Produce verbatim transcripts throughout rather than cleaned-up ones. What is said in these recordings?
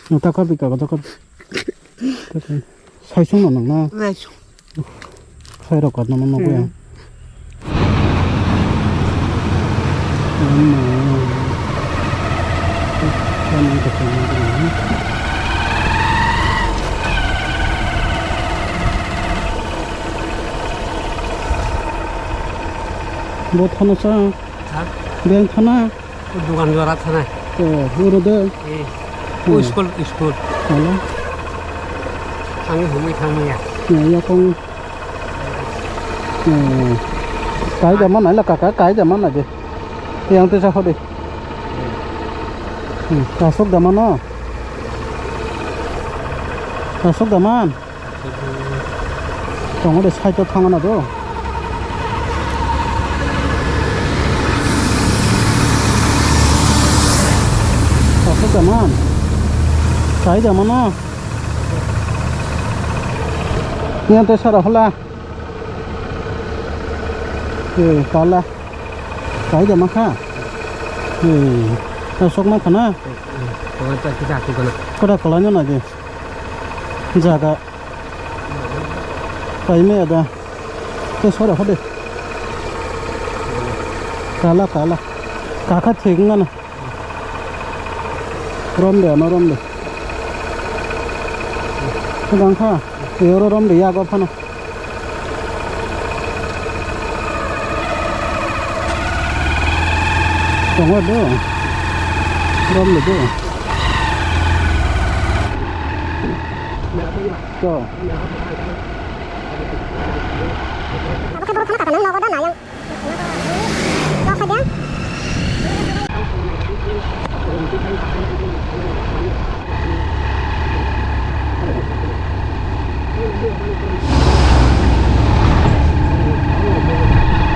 Taka bika taka. Saisung no nang na. Saisung. Sai rok katna no nogo ya. Hmm. Bo thana sa. Ha? Beng thana. Dukan jora thanai. O, uro de. Eh, hmm. O school, school. Hello. Thangwi humui thangmaya. Ya, ya, kong. Hmm. Kai da mana la kaka, kai da mana de. Yang te sa hode. Hmm. Kasok da mana. Kasok da man. Tongo de side o thangna do. Asuk da man. Sai da mano. Niya te sara hola. Eh, kala. Sai da ma kha. Eh, asuk ma khana. Tongo ta kisa asuk kana. Koda kala nyo na je. Jaga. Paime ada. Te sora hade. Kala, kala. Kaka thik ngana. Rom de, ano rom de. Sedang kha. Yoro rom de, yago phano. Tongo do. Rom de do. To. Abo khe borok phano kaka nang nogo da nayang. Nok kha dia.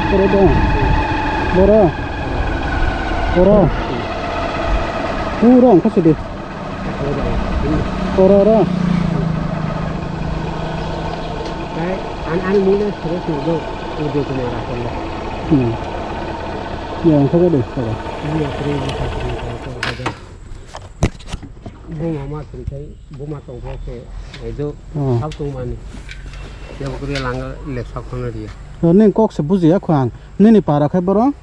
Boro dong. Boro. Boro. Pura ongkha sidi. Oro, oro. Kai, an, an muna sere sere do, Uday Kumar Rakhanda. Hmm. Ya, ang khaga de, khaga. Iya, kre, iya, kre, iya, kre, kre. Buma ma sing kai, buma tong khe, ai do, oh. Sab tong mani. Ya, bukri lang le sa khona dia. Ning kok se bujiya khwang. Nini para khai boro?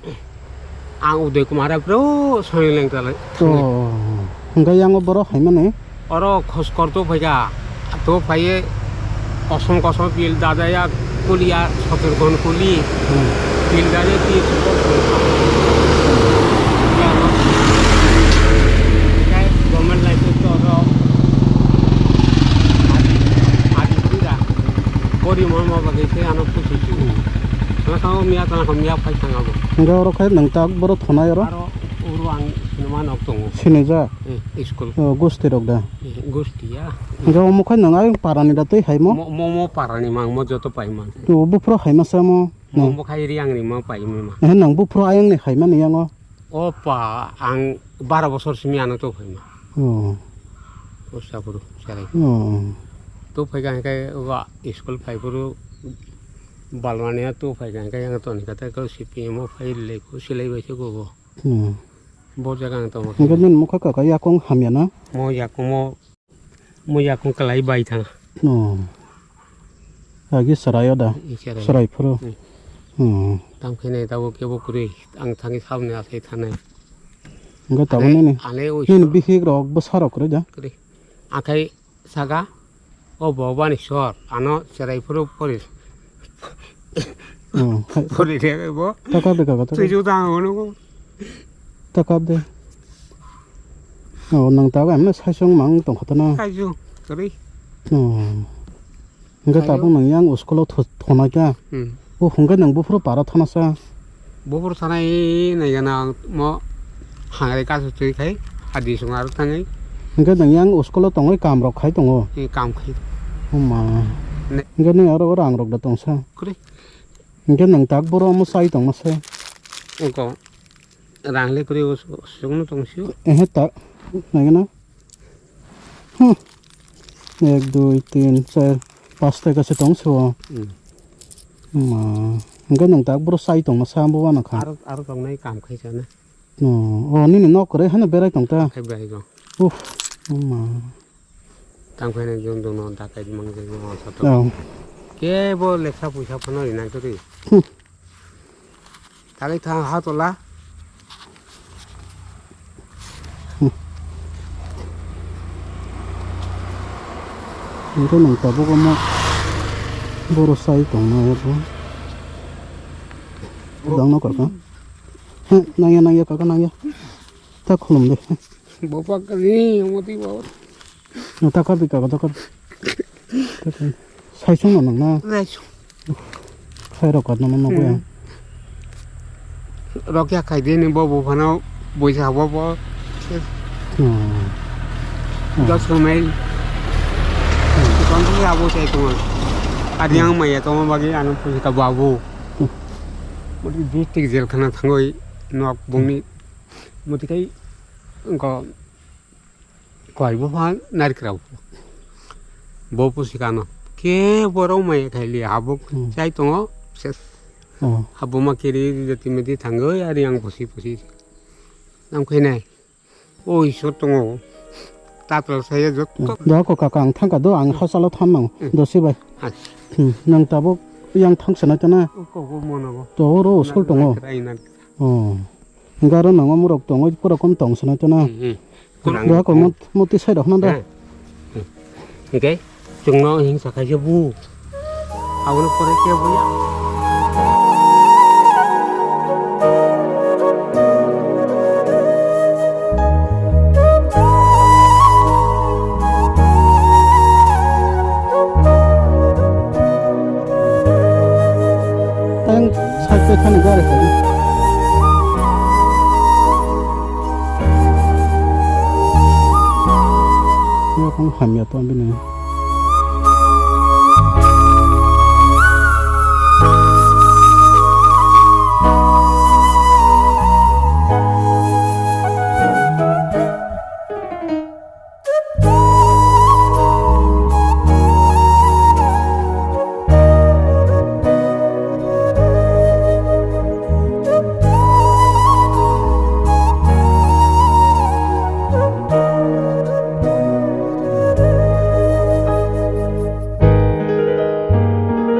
Ang Uday Kumar bro soni leng talai. To, hingke yang boro hai mani? Oro khoskor to phaika. To phaiye kosom kosom pil dadaya kuliya sotir gon kuli. Hmm. Pil dade ti suko. Government life to oro. Adi, adi pura. Gori mama bagai se ano khusi si. Hmm. Ano sao miya tana miya phai thang abo. Hingke oro khe nwng tak boro thonai oro? Aro oro ang sinima nok tongo. Sinijak? Eh, school. O, gusti rok da? Eh, gusti ya. Hingke omo khe nwng ayang parani da twi hai mo? Mo, mo, mo parani mang mo joto pai man. O, buphuru hai ma sa mo? Mo, mo khai ri ang ri ma pai mi ma. Eh, nwng buphuru ayang ni hai mani yango? O pa, ang baro bosor simi ano to phai ma. O. O sapuru, sarai. O. To phai ka hingke wa school phai puru balmani to phai ka hingke yang to ni kata ko C P M o phai le ko silai bai se ko bo. Hmm. Bo jaga ang tongma. Hingke nini mokha kaka yakung hamya na? Mo yakung mo, mo yakung kalai bai thang. Oh. Agi sarai oda. I sarai. Sarai phuru. Hmm. Hmm. Tam khe ne tabo kebo kwrwi. Ang thangwi saboni asai thanai. Hingke tabo ale, nini, ale o nini bihik rok bwsa rok kwrwi da? Kwrwi. Akhai Saka, o bo bani sor, ano cherai phuru pori. Oh, hai. Pori re bo. Taka beka kata. Tuju tang ono ko. Taka de. Oh, nang taka emne saisong mang tong khatana. Saisong, kari. Oh. Hingke tabuk nang yang school o tho-, thonai kha. Hmm. O hwnkhe nwng buphuru para thana sa? Buphuru thanai nai gana ang mo hangre kasu twi khai hadi sung aro thangwi. Hwnkhe nwng yang school o tongwi kam rok khai tongo? Ee, kam khai. Oma. Ne. Hwnkhe nwng aro rang rok da tong sa? Kuri. Hwnkhe nwng tak boro omo chai tongma se? Eko. Rang le kwrwi o su-, sugno tong sio. Ehe ta, naigana. Hmm. Ek, dui, tin, char, pas ta kasa tong sio. Hmm. Ma, hingke nwng tak boro sai tongma sa bo wano kha. Aro, aro tongnai kam khai sana. No, o nini nok kwrwi hano berai tong ta. Khai bai go. Uff. Oma. Tang phai nai jong dong no dakai mang jeng no sa to. Oh. Kebo lekha puisa phano ri nang to ri. Hmm. Tali thang ha tola. Hingke nang tabuk omo boro sai tongma ya bo. Dang no kaka. He, nangya, nangya, kaka, nangya. Ta khulum de. Bo pa kari, omo twi bo. No, ta kha bika, ta kha. Sai sung no nang na. Sai sung. Sai rok ka no no ya. Hmm. Rok ya khai de ni bo bo phano boisa bo bo. Hmm. Dos mail. Hmm. Kon ko ya bo sai ko. Adi ang maya to bagi ano pusi ka babu. Hmm. Moti district jail khana thangoi nok bungni. Moti kai ko Koi bo pha narikra bo. Bo pusi kano. Ke borok mai khaili habuk. Hmm. Chai tongo ses. Oh. Habuma kiri jati mati thango ari ang pusi pusi. Ang khainai. O isor tongo. Tatal saya jotto. Da ko kaka ang thangka do ang hosalo thanmang. Hmm. Dosi bai. Hai. Hmm. Nang tabuk yang thangsa na tana. Ko bo mono bo. To ro sul tongo. Narikra inan. Oh. Garo nangma murok tongo, pura kom tong sana chana. Hmm, hmm. Dua ko mot-, moti sai rok na da. Hmm. Hingke chwngno hingsa khaise bu. Abono pore kebo ya. Ang sakte thani gari thani. Yakung hamya to bini.